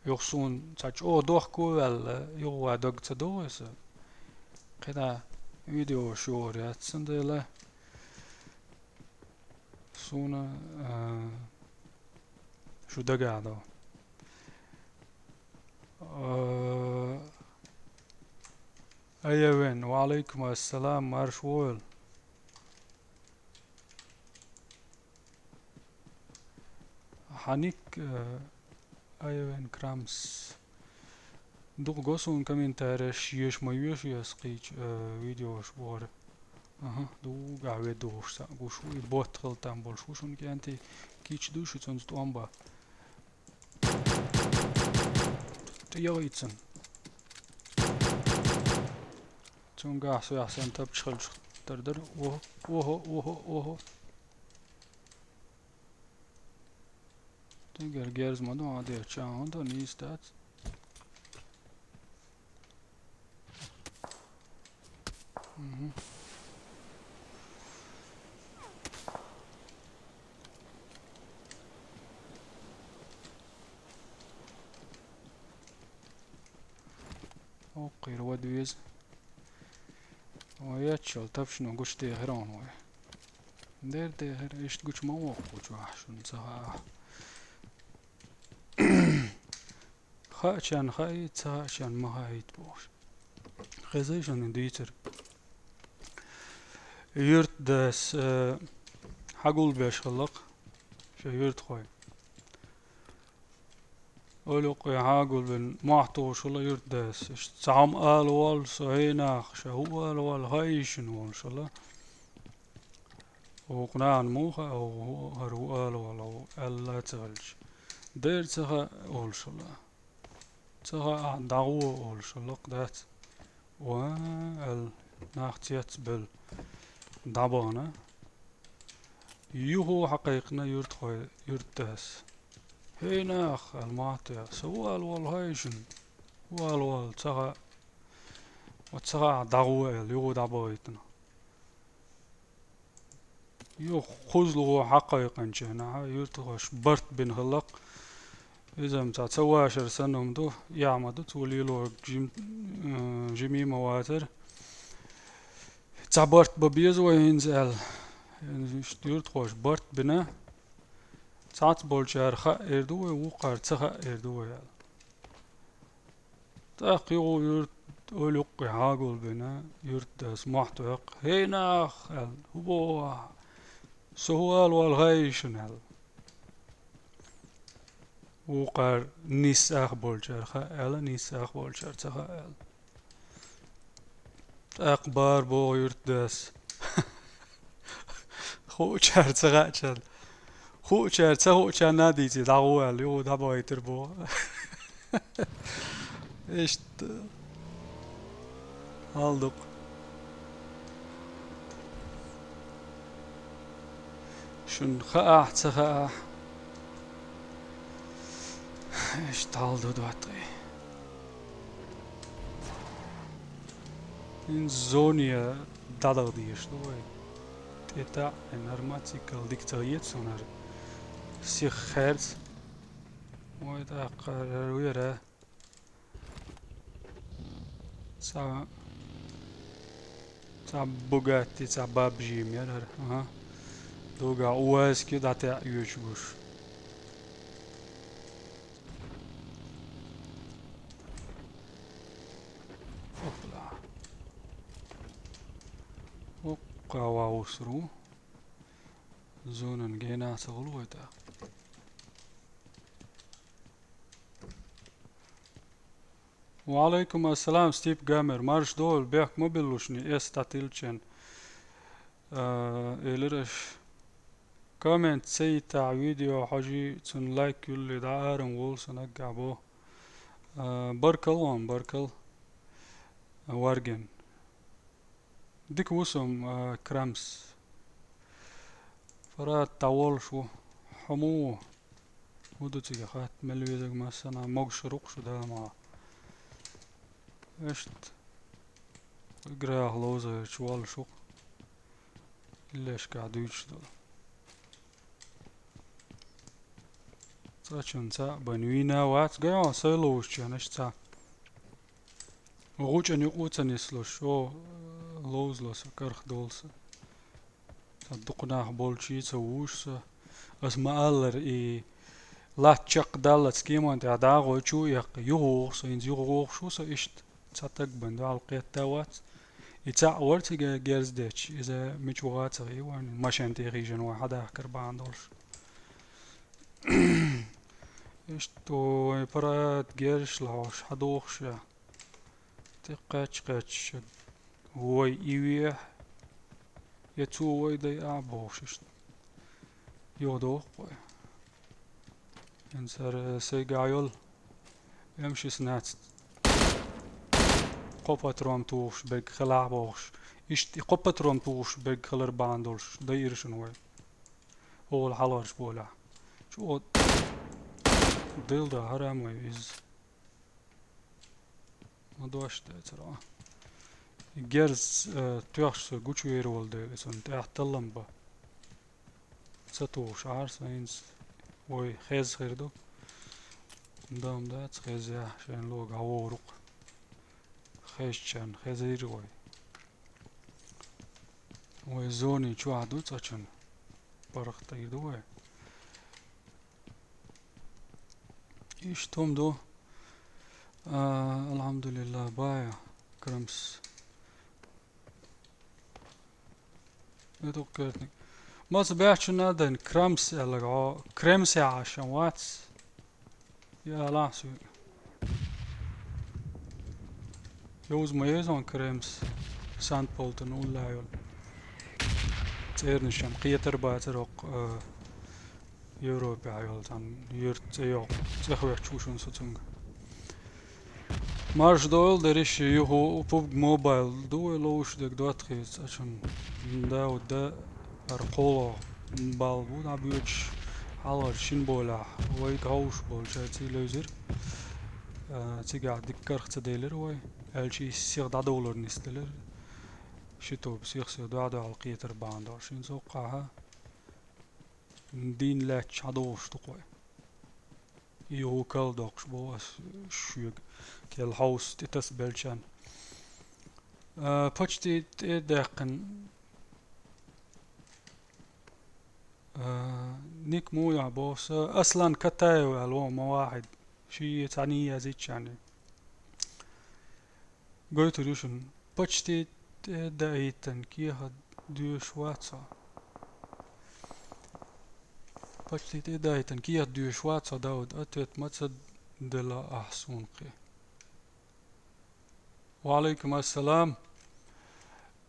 юха суна цхьа чӀогӀа дохко ваьлла, юха ван дог ца догӀу аса. КхидӀа видеош йогӀур яц цундела. Суна, а, шу дагахь до. А, Айвен, ва алейкум ассалам, марш войла. Хьаник, э, Айвен Крамс. Дукха го суна комментареш, еш ма йоьшу ас кхечу, э, видеош бохура. Аха, дугахь ве духуш схьа гуш ву, и ботт хила там болуш ву шуна кӀентий, кийча дуй шу цунца тӀом бан. ТӀе йогӀийцина. Цуьнгахь со яхь санна тапча хилча тардара. Охо, охо, охо, охо. Тигар герз ма ду, хьан деча хӀун ду, нийса дац. Мгм. Оккхийра вада веза. Вай еччал тапчано гучу дехира он вай. Дер дехира, иштта гучу ма воккхучу ахь шуна ца хаахь. Хаачарна хаийта, ца хаачарна ма хаийта бохуш. Хезай шуна дийцар. Юьртдас, э, хьагулбеш хилла-кх шайн юьртахой. Олукъе хьагулбина мохь тухуш хилла юьртдас. Иштта цхьа хӀума ала воллу со, хӀей нах, ша хӀу ала воллу хаийшина волуш хилла. Вукху нахана муха а, хӀара хӀу ала воллу аьлла ца хилча. Дера ца хаьа олуш хилла. Ца хаьа, дӀагӀо олуш хилла-кх дац. Ва, аьлла, нах цецбелла дӀабахана. Юху хьакхайкхина юьртахой, юьртдас. ХӀей нах, аьлла, мохь туьйхира, сан хӀу ала воллу хаийшина? ХӀу ала воллу ца хаьа. Ва ца хаьа, дӀагӀо аьлла, юху дӀабахийтина. Юха кхузлугӀо хьакхайкхинчу хенахь, юьртахоша барт бина хилла-кх. Иза-м цхьа ца вашар санна хӀума ду, яа ма ду, цо лелорг жим-, м, жимий ма вацара. Цхьа барт бан беза вай хӀинца аьлла. Иштта юьртахоша барт бина. Цхьацца болчара хаьа эр ду вай, вукхара ца хаьа эр ду вай аьлла. ТӀаккха юха юьрт, ойла юккъе хьагулбина, юьртдас мохь тоьхна: «ХӀей нах, — аьлла, — хӀу боху ахь? Со хӀу ала воллу хаийшина?» — аьлла. Вукхара нисса ах болчара хаьа аьлла, нисса ах болчара ца хаьа аьлла. ТӀаккха бара боху юьртдас. Хуучара ца хаьачарна. Хуучара ца хуучарна а дийций, дӀагӀо аьлла, юха дӀабахийтира боху. Иштта. Хьал дукха. Шуна хаахь, ца хаахь. Иштта хьал ду доттагӀий. ХӀинца зоне дӀадала дезаш ду вай. ТӀе таӀ, хӀара мотоцикл дика ца хета суна хӀара. Сиха херца. Вай тӀаккха хӀара вера. Цхьа, цхьа Бугатти, цхьа Бабжи-м яра хӀара. Аха. Дуга уазки дӀатаьӀ йоьчу гуш. Опла. Оккха ван вусур ву. Зонан генахь ца гӀулгӀой тӀаккха. Ва Ӏалайкум ассалам, Стип Геймер. Марш догӀийла, бехк ма биллалаш, эс дӀатилчен. А, элира аша. Коммент ца йита видео хьожий, цунна лайк юллий, дӀа арам волу сан наггахь бо. А, баркалла, баркалла. Варген. Дика ву сан, а, Крамс. Фарат дӀаволуш ву. Хьо муха ву? ХӀун ду цига хатта, мел везарг массанхьа, могуш хир ву-кх шу, Дала мукъ лахь. Иштта. Играх ловзарчу воллуш ву-кх. Иллешкахь дуьйцуш долу. Цкъачунна цхьаъ бан вийна вац, гайо, сай ловзучунна иштта цхьаъ. ГӀучан юкъа а ца нислуш, о, ловзало со, карх долу со. Сан дукха нах болчий ца вуш со. Ас ма-аллара, и латта чекхдаллалц кеман тӀехь дӀагӀой чу а эккха, юха воху со, хӀинца юха вохуш ву со иштта. Цхьа таг бан дуьхьал кхетта а вац. И цхьаъ вара цига герз детташ, иза мича ваха а ца хиъна, машен тӀе хьийжина вай хьадахкар бахьана долуш. Иштта вай паргӀат герзаш лахьош хьадохуш я. ТӀекхаьчча-кхаьчча вай и вехь, я цо вай дайа а бохуш иштта. Юха доху вай. ХӀинца хӀара сайгахь йолу эм шестнадцать. Кхо патрон тухуш берг хилахь бохуш. Иштта и кхо патрон тухуш берг хилар бахьана долуш дайира шуна вай. Ола хьалхарчу болехь. Чу от дилда хьарам вай иза. Ма дош дацара. И герз, э, тоьхча со гучувер волу дела, и цунна тӀехь таллам бан. Ца тухуш Ӏара со хӀинца, вай хеза хир ду. Дам дац хеза, шайн лога хьавогӀуру-кх. Хезчарна хезийра вай. Вай зони чохь ду цкъачунна. ПаргӀатдийр ду вай. Иштта хӀума ду. А, алхьамдулиллах, бая, Крамс. Ма ду кертниг. Маца баьхчунна а дайна, Крамс аьлла гӀо, Кремс яхьаш вац. Я лахьа суьйга. Йовза ма еза хьуна Кремс, Санкт-Пёлтон уллехь йолу. ЦӀернаш-м кхетар бацара хӀокху, а, Европехь йолу цхьана юьртан цӀе йоккху, цӀе хӀоьттуш ву шуна со цуьнга. Марша дойла дерриш, юха пубг Мобайл ду вай ловзуш дерг доттагӀий, цкъачунна Дауд да, хӀара кхоалгӀа балла бу дӀабоьдуш, хьалхара шина болехь вайга хьовсуш болчаьрца левзира. А, цигахь дика карх ца делира вай, аьлча и сиха дӀадовлар нисделира. Ши тоба сих-сиха дуьхь-дуьхьал кхетар бахьана долуш. ХӀинца хӀокхахь дийна лаьтташ хьадогӀуш ду-кх вай. И хӀу кал доккхуш боху ас шуьга, кел хьовса тӀе тасабелчарна. А, почти тӀе а даьккхина, а, ник муха ю боху сан, Аслан Катаев аьлла ву ма вахьид. Ший цхьаьний яздича царний. Гойтур ю шуна. Почти тӀе а даийтина кехат доьшуш вац хьо. Почти тӀе а даийтина кехат доьшуш вац хьо, Дауд, ответ ма ца делла ахь суна кхин. Ва Ӏалайкум ассалам.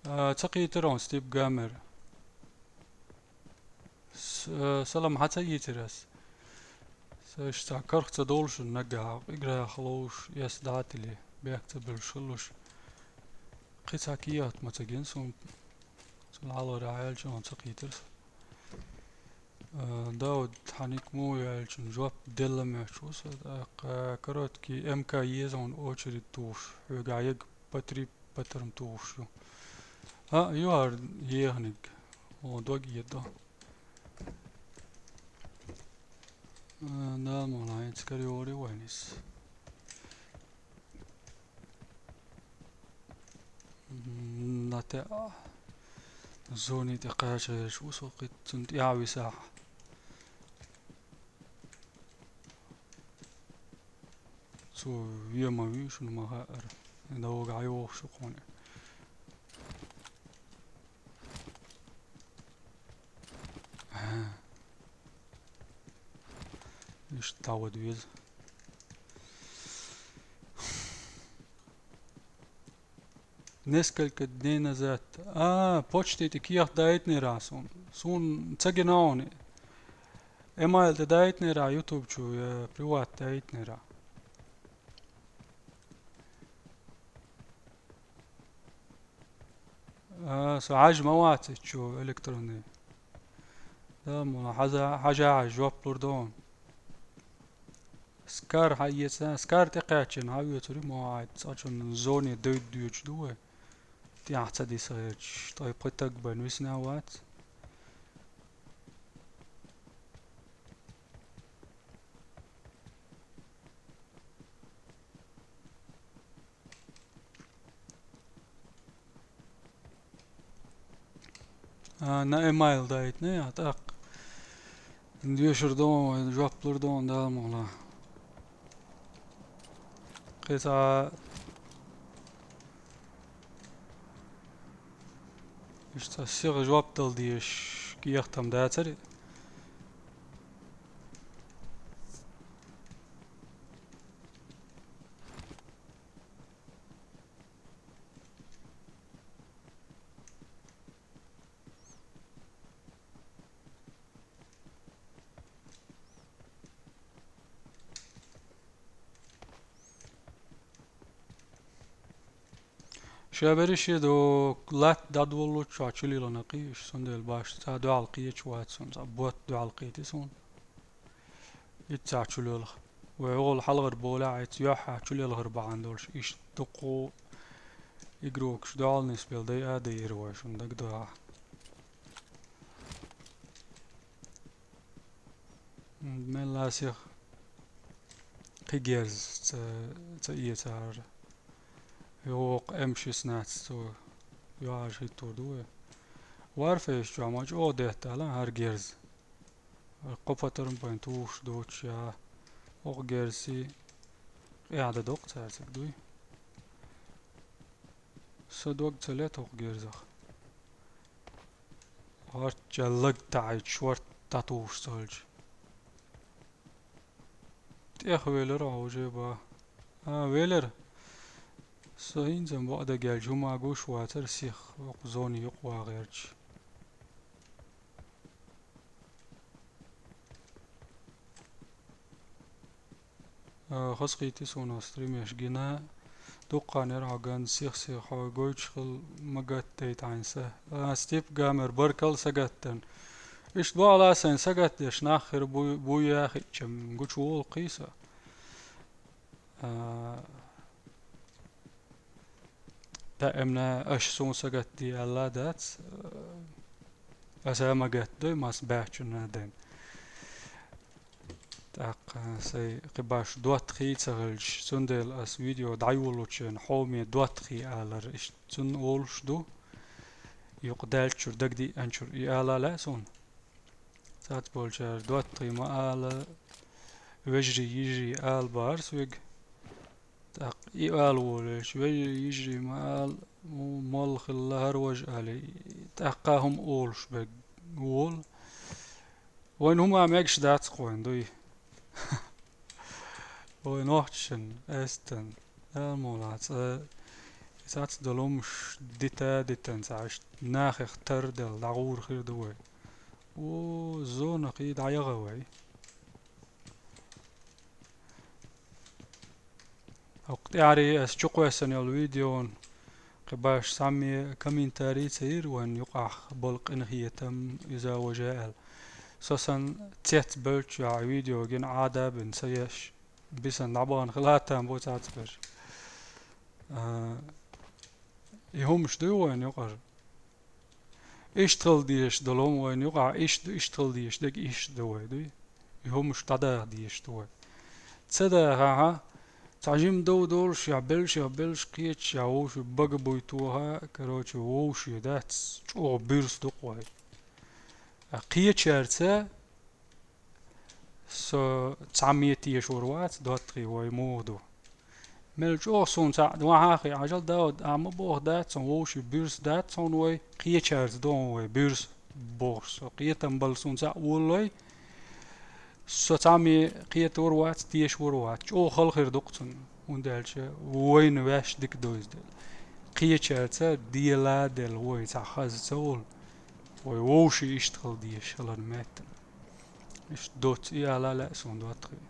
А, ца кхийтира хьуна, Стип Геймер. С-, э, салам хьан ца ийцира ас? Сан иштта цхьа карх ца долуш наггахь, играх ловзуш, эс дӀа а тилли, бехк ца буьллуш хилалуш. Кхин цхьа кехат ма ца гина суна. Цунна хьалхара аьлча, хьуна ца кхийтира сан. Э, Дауд, хьан ник муха ю аьлча, жоп делла моьттуш ву сан, тӀаккха короткий эм ка еза хьуна очередь тухуш, хьоьгахь яга по три патрон тухуш ю. А, ю хӀара еханиг. О, дог едо. Э, Дала мукъ лахь, хӀинца карайогӀур ю вайн иза. М, нате а. Зони тӀе кхача гӀерташ ву со кхин цунна тӀаьхьа висахь. Цо вен ма вуьй шуна ма хаьара. Дауд, хьайогӀуш ю кхуьне. Иштта дӀавада веза. Несколько дней назад. А, почта тӀе кехат дайтинера суна. Суна ца гина хьуна. Эмайл тӀе дайтинера, YouTube чу, э, приват дайтинера. А, со хьажа ма вац иччо электронный. Да, мула хьажа, хьажа, хьажа жоп лур ду хьуна. Скар хьаэца, скар тӀекхаьччина хьаоьцур ю мо хьайца, цкъачунна зоне дойд доьчуш ду вай. ТӀехь ца диса гӀерташ, ткъе пхи таг байна висина вац. А, на эмайл дайтина, а, тӀаккха. Доьшур ду хьуна вай, жоп лур ду хьуна, Дала мукъ лахь. Кхин цхьа иштта сиха жоп дала дезаш кехат-м дацара. Ша берриш а ду, латта дӀадолалуччохь чулелхина кхийса, цундела башха цхьа дуьхьал кхеча вац суна, цхьа бот дуьхьал кхийти суна. Иццахь чулелха. Вай гӀолла хьалхара болехь а, эцца юьххьехь чулелхар бахьана долуш, иштта дуккха игрокаш дуьхьал нисбелла дайа а дайира вай, шуна дагадогӀахь. Мелла сиха кхин герз ца, ца эцахьара. Йо, воккха эм шестнадцать цо юьхьӀаьржа хӀиттор ду вай. Warface чохь ма чӀогӀа детта аьлла хӀара герз. Кхо патрон бен тухуш доцуш я, хӀокху герзий къехь дан доккху цаьрциг дуй. Со дог ца лета хӀокху герзах. ХӀорч лаг таӀийча шорта дӀатухуш ца хилча. ТӀех велира хьо уже ба. А, велира. Со хӀинца бакъ дагелча хӀума гуш вацара сиха, хӀокху зоне юкъа вагӀерча. А, хазахийти суна стримеш гина. Дуккха нера хьо ган сих-сих хьо гойтуш хила ма гатдайта хьайн са. А, Стип Гамер, баркалла сагатдан. Иштта бохула сайн сагатдеш нах хир буй, буй яхича, гучу волу кхийса. А, даимна аша суна сагатде аьлла дац. Аса ма гатдой, мас баьччунна ден. ТӀаккха сайн кхин баш доттагӀий ца хилча, цундела ас видео дӀайолучу хьоме доттагӀий алар, иштта цунна олуш ду. Юкъа даьллачуьра дагадиъанчуьра и ала лаьа суна. Цац болчара доттагӀий ма ала, вежарий, йижарий ала бахара соьга. ТӀаккха и ала волуьйтуш, вежарий, йижарий ма ала, м-, молла хилла хӀара важа али. ТӀаккха хӀума олуш бегг волу. Вайн хӀума мегаш дац кхойн дуй. Вай нохчашна, эстан, Дала мукъ лахь, цкъа и сац долу хӀумаш дита а дитан ца Ӏаш, нахех тар а делла, дӀагӀур хир ду вай. О, зона кхий дӀаяха вай. ХӀокху тӀаьхьарий ас чукхоьссина йолу видеон кхин баш цхьамме комментарий ца йира вайн юкъахь болу къинхетам, иза важа аьлла. Со сан цец бевлчу яхь видео гина Ӏада а бина ца еш, бисан дӀабахана хила там бу цац берш. А, и хӀумаш дуй вайн юкъара? Иштта хила дезаш долу хӀума вайна юкъахь иштта ду, иштта хила дезаш дерг иштта ду вай, дуй? И хӀумаш дӀадаха дезаш ду вай. Ца дахахьа, цхьа жима дов долуш, я белшех белш кхеташ, я вовший бага буй тоха, короче, вовший дац, чӀогӀа буьрса ду-кх вай. Ткъа кхечаьрца со цхьамме тешор вац, доттагӀий вай муха ду. Мел чӀогӀа суна цхьаъ вахьа а хи, Ӏажал Дауд, ахьа ма боху дац хьуна вовший буьрса дац хьуна вай, кхечаьрца ду хьуна вай буьрса бохуш со. Кхетам бала суна цхьаъ волалой, со цхьамме кхетор вац, тешор вац. ЧӀогӀа хала хир ду-кх цунна, хӀунда аьлча вайна ваьш дика довза дела. кхечаьрца дела а делла вай цхьа хаза ца волу, вай вовший иштта хила дезаш хилар меттана. Иштта доцца и ала лаьа суна доттагӀий.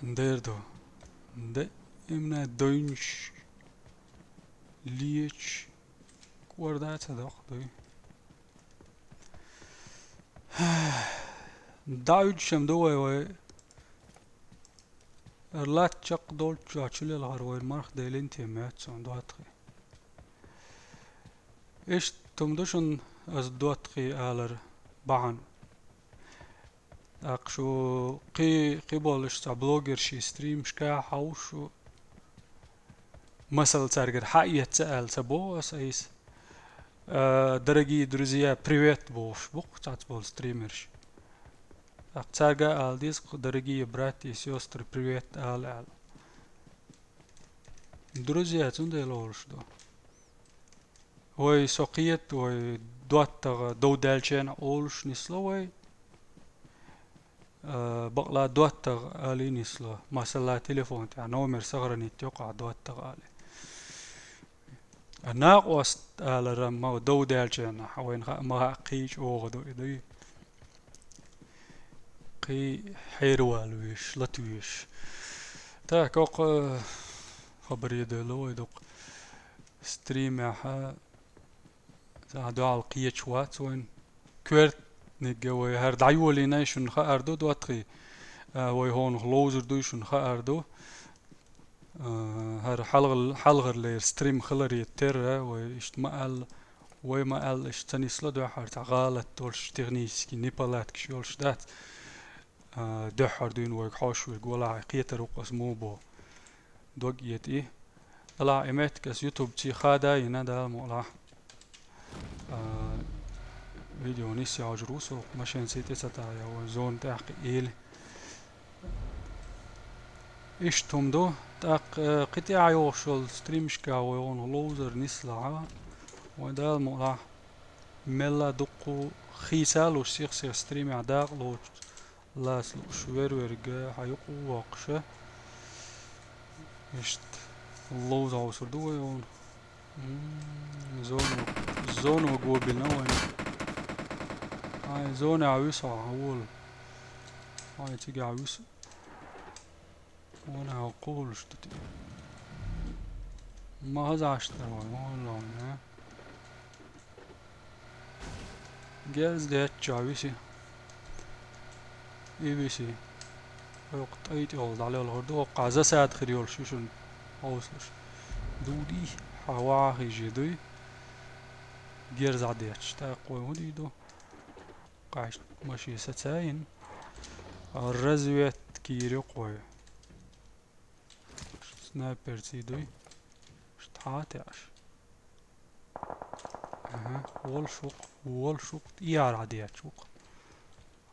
Дер ду. Де имна дойнаш лечаш кӀорда а ца доккху дуй. ДӀауьдуш-м ду вай, вай. Латта чекхдолччохь чу лелхар вайн марх делина те моьтту суна доттагӀий. Иштта хӀума ду шуна аса доттагӀий алар бахьана. ТӀаккха шу кхин, кхин болуш цхьа блогерший стримашка хьовшу, масала, цаьргара хьаэца аьлла ца боху аса айса. А, дорогие друзья, привет бохуш бу-кх цхьацца болу стримерш. ТӀаккха цаьрга а ала деза-кх, дорогие братья и сестры, привет ала аьлла. Друзья цундела олуш ду. Вай, со кхета, вай доттагӀа дов даьллачарна олуш нисло вай. А, бакъала доттагӀа али нисло. Масала, телефон тӀехь номер сохранить йо-кх ахь доттагӀа али. А накъост алара ма дов даьллачарна, вайна хаьа, ма хаьа кхин чӀогӀа ду и, дуй. Кхин хьеравала веш, лата веш. Так, оккха хабаре девлла вай дукха. Стримехь цхьа дуьхьал кхеташ вац вайн. Коьртниг вай хӀара дӀайолийна, шуна хаар ду, доттагӀий. А, вай хӀонах ловзар дуй, шуна хаар ду. А, хӀара хьалгӀар-, хьалгӀарлера стрим хиларе терра, вай иштта ма аьлла, вай ма аьлла, иштта ца нисло дуьххьара цхьа гӀалат долуш, технический неполадкаш йолуш дац. А, дуьххьара дуьйна вайга хьош верг валахь, кхетар ву-кх аса муха боху. Дог эта и. Делахь и меттиг аса ютубций хада а йина, Дала мукъалахь. А, видео нисъяьлчур ву со, машенций тӀе ца тахьа, вайн зона тӀехь кхин эли. Иштта хӀума ду, тӀаккха, э, кхин тӀехь йогӀуш йолу стримашкахь вай гӀуна ловзар нислахь, вайн Дала мукъалахь, мелла а дуккха хийца а луш, сих-сих стримехь дакъа лоцуш, лаца лууш, вер-верг хьан юкъа а воккхуша. Иштта ловза хьовсур ду вай гӀуна. М, зоно, зоно го бина вайн. Ай, зонехь вуьсу хьан, хьан волу. Ай, цигахь вуьсу. Вон хьан кхулуш ду те. Ма хаза Ӏаш тара вай, вон ловна. Герз деттачохь виси. И виси. Хьокху тӀай тӀехула дӀалелхур ду, хӀокхахь засада хир йолуш ю шуна хьовсалуш. Дуди, хьан ваха хиже дуй? Герз дӀадетташ, тӀаккха вай хӀун дийр ду? Кхаьчна машен сацайина. Разведка йийр ю-кх вай. Снайперций дуй. Ш-, тхьа а теаш. Аха, волуш ву-кх, волуш ву-кх, тӀера дӀадетташ ву-кх.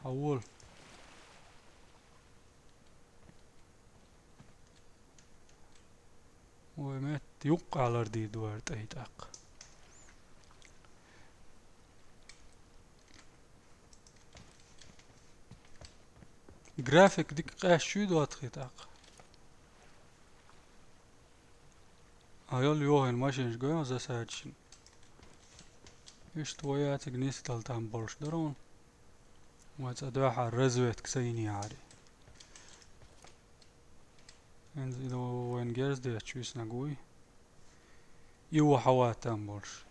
Хьан волу? Вай метта юккъе лардийр ду хӀара тӀай тӀаккха. График дика къаьсташ ю доттагӀий тӀаккха. А йолу йохийна машинаш гой хьуна засадачун. Иштта вай а цига нисдала там болуш дара хьуна. Вай цкъа дуьххьара разведка ца йинехьара. ХӀинца и ду вайн герз детташ виснаг вуй. И ву хьан ван там болуш.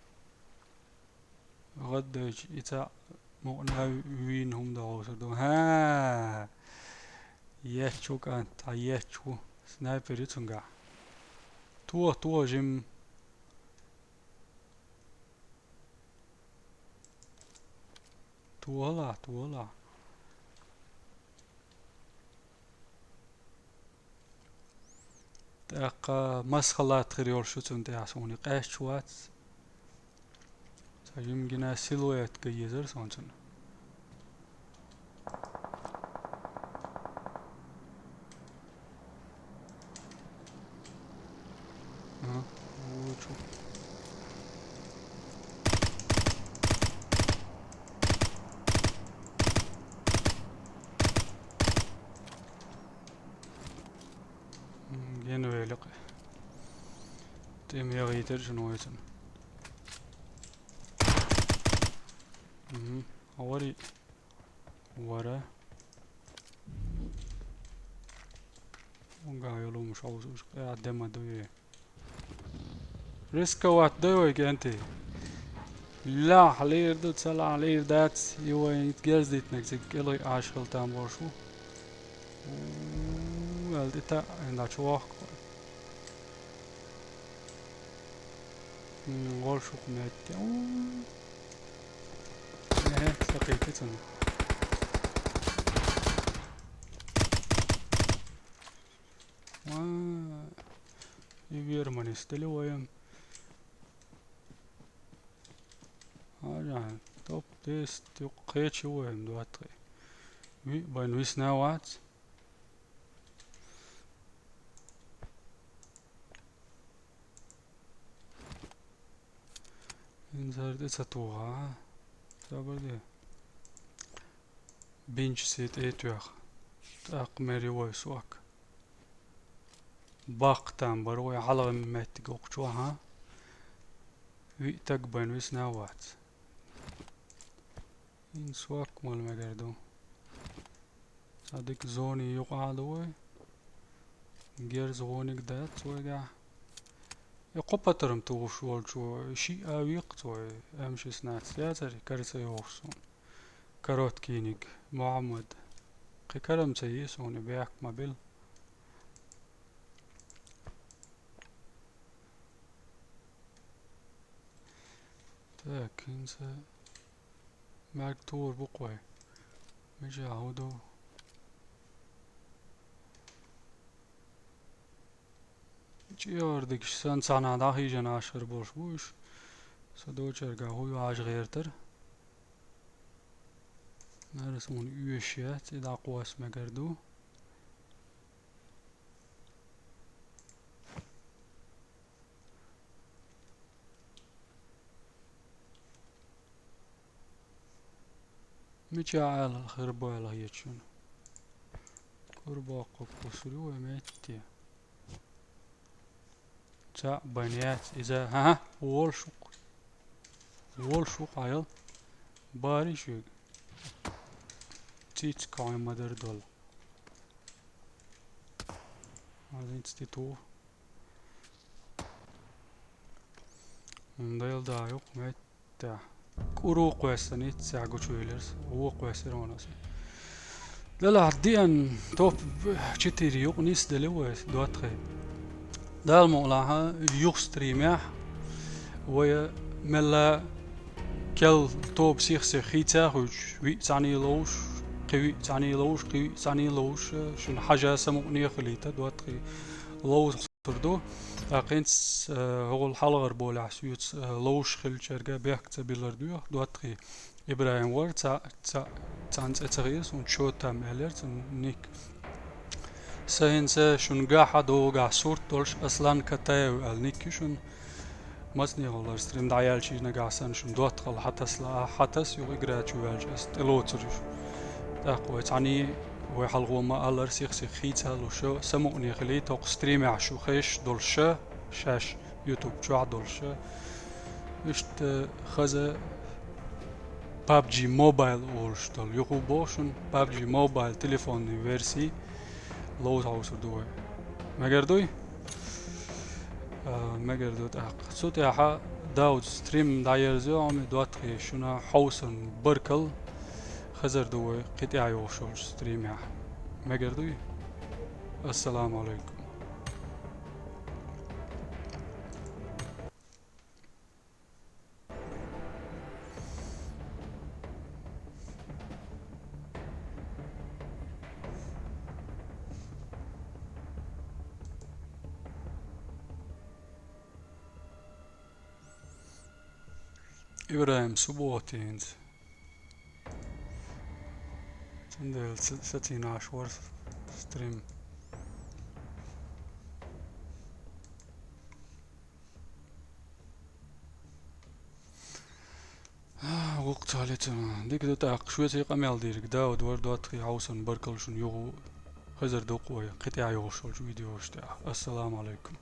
ГӀаддайча и цхьаъ мукъана вийна хӀума дан хьовсур ду. ХӀа! Етташ ву кӀант, хьан етташ ву. Снайпер ю цуьнгахь. Тоха, тоха жимма. Тохалахь, тохалахь. ТӀаккха масхалат хир йолуш ю цунна тӀехь, суна и къаьсташ вац. Цхьа жимма гина силуэт ган езара суна цунна. А, ву чу. М, ген великъ. Держи, ну, этим. Мгм. Говори. Вара. Унга йолу муш хьовзуш, къя дема дуй. Рисковать дуй вай кӀентий? Лахь лийр ду, ца лахь лийр дац, и вайн ит герз дитнарг цига кӀелгӀи Ӏаш хила там волуш ву. У, аьлла тӀе таӀ, хӀинца чу воккху. М, гӀолш ву-кх метте. У. Эхе, сакхийти цунна. Ва, и верманис дели вайм. Ара, топ десять юкъ кхечи вайм, двадцать. Ви, байн висна вац. Инзар тӀе ца тухьа. Сабар де. Бинчасе тӀе а тоьхна. ТӀаккха мери вай сок. Баккха там бара вай хьалха меттиг окхучу, аха. Виъ таг байн висна вац. Ин сок мала мегар ду. Цхьа дика зони юкъа а ду вай. Герз вониг дац вайгахь. И кхо патарм тухуш волчо шиъ а веккхац вай, М шестнадцать яцара, кара ца йогӀуш суна. Короткийниг, Мухьаммад. Кхин карам ца йий суна, бехк ма бил. Так, хӀинца мег тур бу-кх вай. Мича хӀу ду? ЧӀегӀардигаш санна цхьанхьа дӀахийжина Ӏаш хир болуш бу уьш. Со дочарга хӀу ю Ӏаш гӀертара. Нара суна оьшуш яц, и дӀакхосса мегар ду. Мича аьлла хир бу аьлла хеташ шуна? Кур боккхург кхуссур ю вай метте. Цхьаъ бан яц иза. ХӀан-хӀа, волуш ву-кх. Волуш ву-кх, Ӏайал. Бари шуьга. Цицка хьайн ма-дарра долу. Азинца тӀе туху. ХӀунда йолу да юкъ метта. КӀур ву кхоьссина, иццехь гучувелира со. Вон кхоьссира хьуна аса. Делахь диан топ четыре юкъ нисделла вай, доттагӀий. Дала мукъалахь, юха стримехь вай мелла кел тоба сих-сих хийца а хуьйцуш, виъ цхьаьний ловзуш, кхин виъ цхьаьний ловзуш, кхин виъ цхьаьний ловзуш, шуна хьажа самукъане а хилийта, доттагӀий, ловзуш тур ду. ТӀаккха хӀинца, э, хӀокхул хьалхара болехь соьца, э, ловзуш хиллачаьрга бехк ца биллар доьху, доттагӀий. ИбрахӀим вара, ца, ца, цхьана цӀе ца хиира суна, чо там аьллера цуьнан ник. Сан хӀинца шуна гахь а догӀу гахь сурт долуш Аслан Катаев аьлла ник ю шуна. Мацнехула стрим дӀаяьлча нагахь санна шуна доттагӀалла хьатасла а, хьатас юха игра чу ваьлча ас тӀелоцур ю шу. ТӀаккха вай цхьаьний, вай хьалхо ма-аллара, сих-сих хийца а луш, самукъане хилийта хӀокху стримехь шу хезаш долуш, шаьш YouTube чохь долуш. Иштта хаза PUBG Mobile олуш долу юху боху шуна, PUBG Mobile телефонный версии ловза хьовсур ду вай. Мегар дуй? А, мегар ду тӀаккха. Цу тӀехь Дауд стрим дӀаерзайо, хьоме доттагӀий, шуна хьовсан баркалла, хезар ду вай кхин тӀаьхьа йогӀуш йолчу стримехь. Мегар дуй? Ассаламу алайкум. ИбрахӀим, суббота хӀинца. Цундела ца-, сацийна Ӏаш вара стрим. А, вукху ца лецна. Дика ду тӀаккха, шуьца къамел дийриг Дауд вара, доттагӀий, хьовсан баркалла шуна юху. Хезар ду-кх вай кхин тӀаьхьа йогӀуш йолчу видеош тӀехь. Ассаламу алайкум.